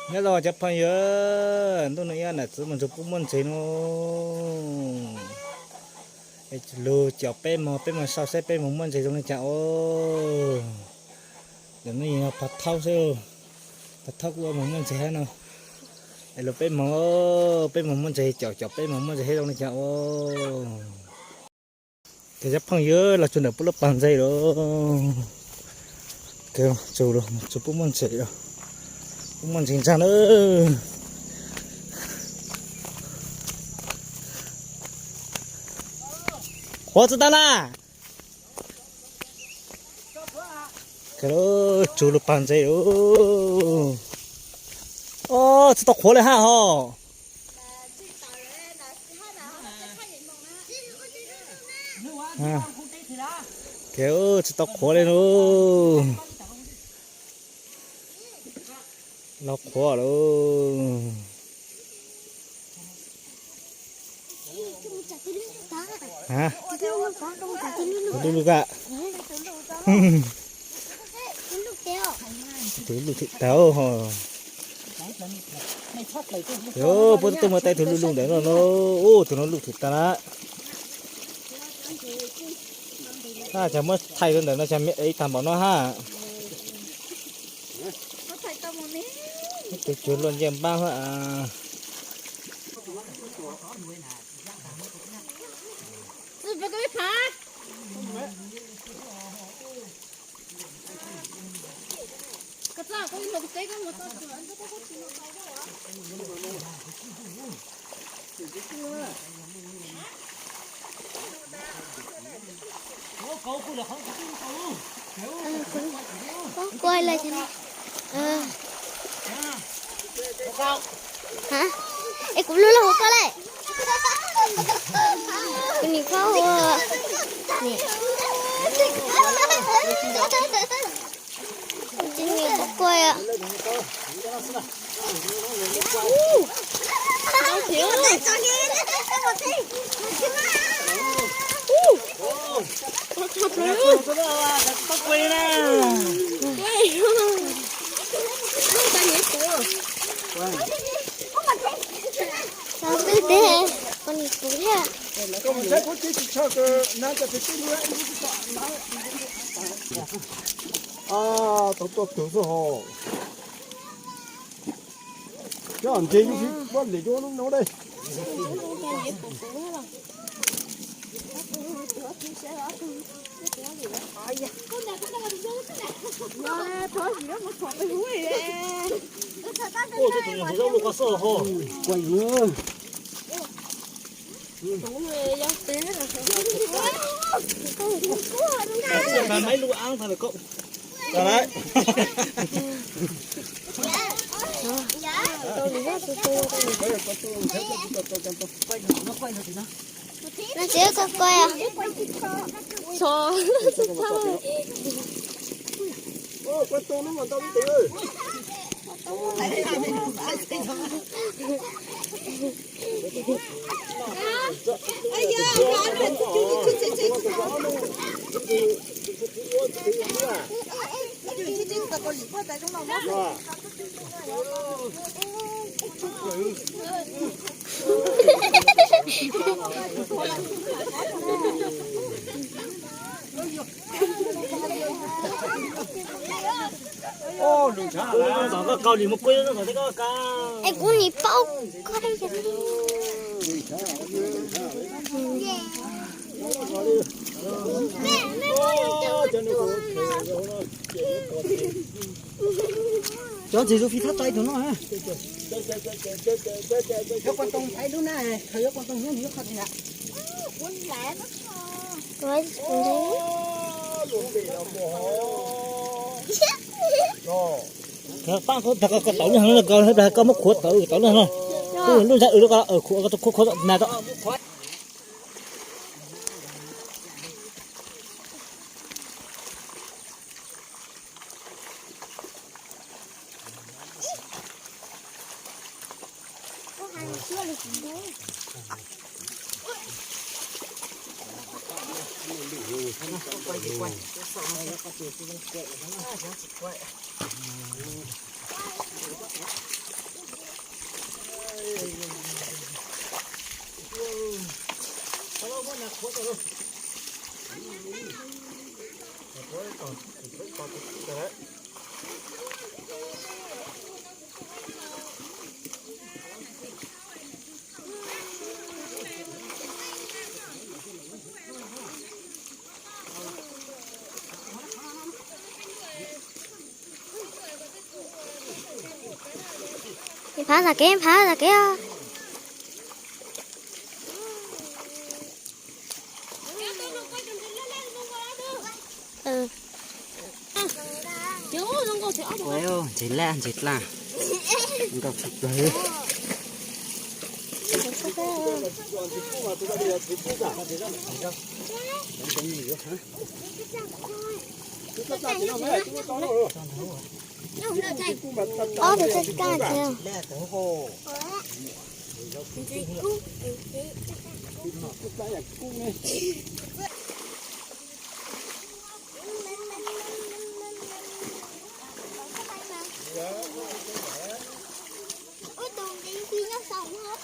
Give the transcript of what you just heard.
Nyob zoo cov phooj ywg, ntuj no ib nam txiv mus ntxuag pub muaj ntses no. Lug caum peb moog, peb moog sau saib peb moog muaj ntses zoo li cas os. Ntawm no yog phav thaub xwb, phav thaub kuj ua moog muaj ntses hab no. Es lug peb moog, peb moog muaj ntses, caum caum peb moog muaj ntses hab zoo li cas os. Ces cov phooj ywg, los txug ntawm puab lub paag ntses lawm. Txug, txug puab muaj ntses lawm. Puab muaj ntses ntsaag lawm. Qhuav tsi tau na. Txug lub paag ntses lawm. Tsi tau qhuav le hab hos. Tsi tau qhuav le lauj. Los qhuav lauj. Lub lug ka. Tus lug thim tag hos. Puab tub muaj tais tus lug lug ntawm no no. Ub, tus no lug thim tag na. Cas muab thaij rua ntawm no cas me ev tag npaum no hab. Tus cuag luaj ncej npaab hab. Kuv kuaj lawm. Es kuv lug lug hauv koj lawm. Kuv nim paub ua. Kuv tsis nim paub kuaj os. Xav twb teb, koj nim kuv thiab. Tau tuaj kawg xwb hos. Cov ntses yus tsis muab lem cov lub no dej. Ua, tus ntses zaub lug qhov xwb hos. Kuaj yus. No tsis koj kuaj os. Es kuv nim paub koj. Cov ntses zoo fij thab tso ib tug no. Yuav kuas toog ib lub na, khaws yuav kuas toog hnub nws yuav qhov tsis nram. Paab koj tawv no, koj muab khuav tawv tawv no, lub ntsa khuav khuav na tau. Phab zam kev, phab zam kev os. Ntses laj ntses dlaj, nkaus tshaj plaws. Ob tug txaj kaj tiag. Ub, tus nqi nqi nyob saum no.